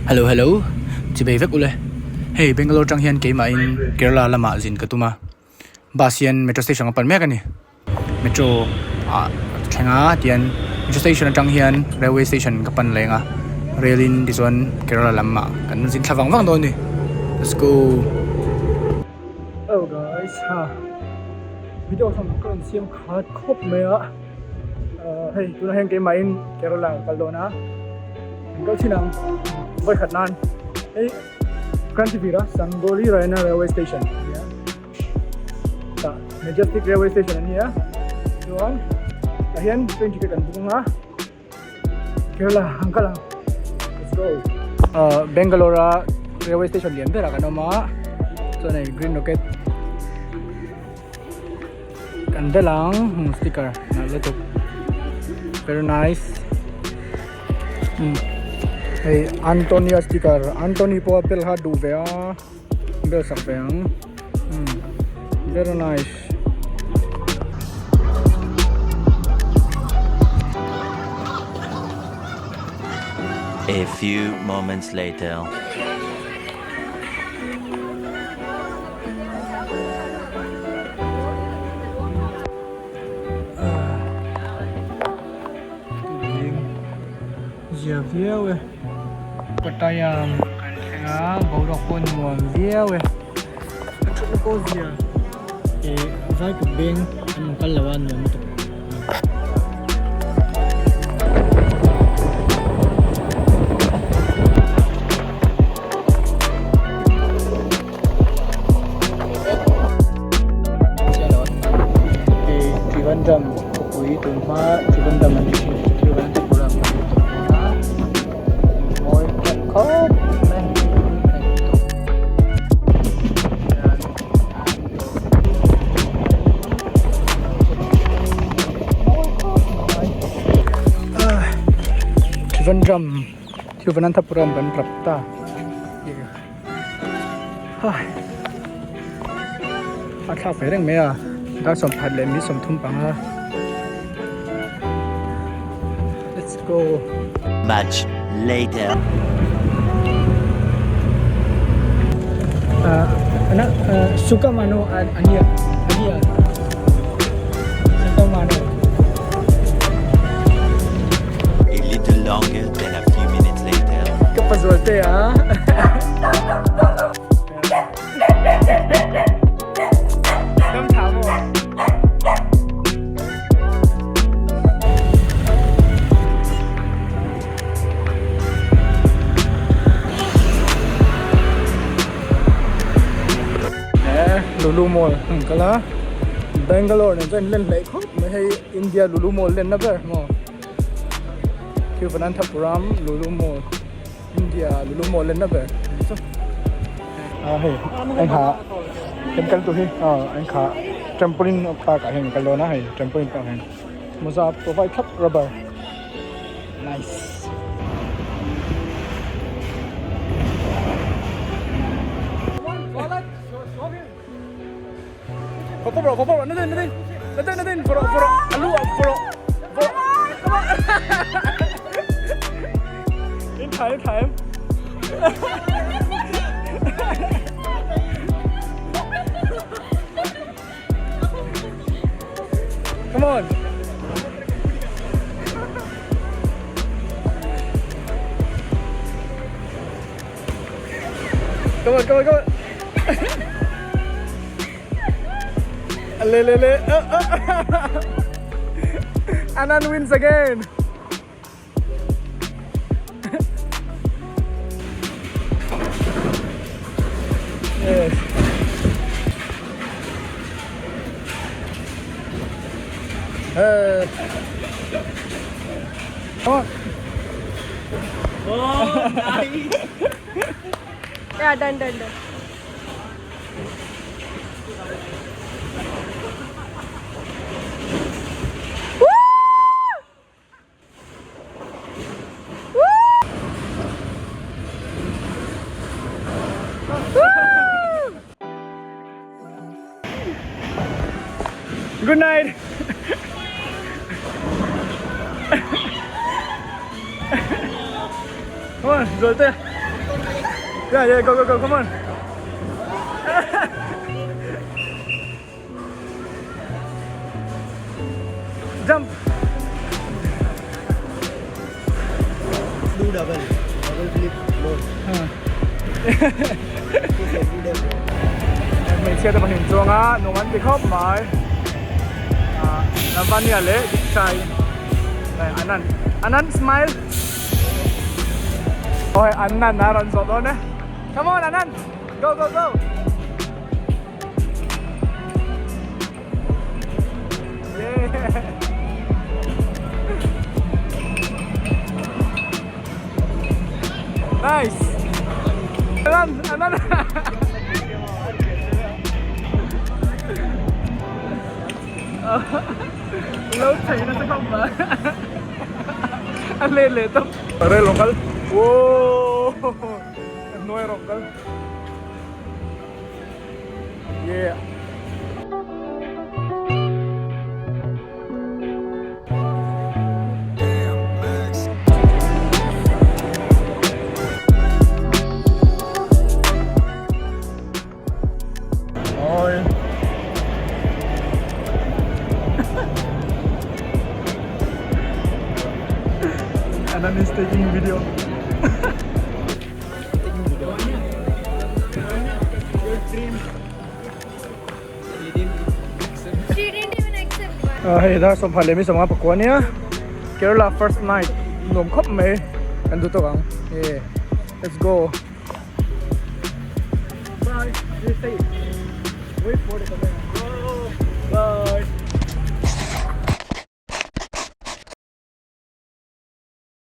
Hello hello chibei vek ule hei Bangalore tang hian keimahin Kerala lamah zin ka tum a bus hian metro station a pan mek a ni metro ah thleng a tihian metro station atang hian railway station ka pan leng a rail in tichuan Kerala lamah kan zin thla vang vang dawn a ni let's go. Hello guys ha video ka rawn siam khat khawp mai a. Hei tunah hian keimahin Kerala ka kal dawn a kan kal thin ang vawi khat nan hei Krantivira Sangoli Raina railway station a ni a tah Majestic railway station a ni a chuan tah hian train ticket kan book ang a Kerala an kal ang let's go Bangalore a railway station lian berah kan awm a chuan hei green rocket. Kan bel ang hmm sticker nalh lutuk very nice hmm hei Antonia sticker Antony pawh a bel kha duh ve a bel sak ve ang hmm very nice. A few moments later. Zia viau e Pattaya kan thleng a boruak pawh nuam viau e a thutna pawh zia ih vai kut beng an rawn kal lo a nuam lutuk. Trivandrum khawpui tun hma Trivandrum an ti thin Thiruvananthapuram kan hmu tawh dawn a mawi hman khawp mai Trivandrum Thiruvananthapuram kan rap ta. A thlak ve reng mai a dar 21 leh mi 35 let's go much later ana sukamano ania ania sukamano a little longer than a few minutes later Ka pazual te a. Dam tha maw? Lulu Mall an kal a Bangalore nen chuan len hleih khawp mai hei India Lulu Mall lenna ber maw. Thiruvananthapuram Lulu Mall India Lulu Mall lenna ber ani chu ah hei an ha kan kal tur hi ah an kha trampoline park ah hian kan kal dawn a hei trampoline park ah hian mawza provide thlap rubber nice. Come on. Come on, come on, come on. Le, le, le. Anand wins again. Yes. Hey. Come on. Oh, nice. Yeah, done, done, done. Good night. Come on, Zolte. Yeah, yeah, go, go, go, come on. Jump. Do double. Double flip more. Hmeichhia te pahnih chuang a nung an ti khawp mai ah Lavanya leh Dikshai Anand Anand smile oi Anand a rawn zawh dawn e come on Anand go go go yeah nice Anand Anand lo thei nasa khawp mai a let leh tawp rel rawn kal wow hnuai rawn kal yeah Oi. Anand is taking video. taking video. Your dream. She didn't even accept one. Hei dar sawmphah leh mi sawmnga pakua ania Kerala first night nuam khawp mai kan duh tawk ang yeah let's go. Bye. Be safe. Wait for the camera. Bye.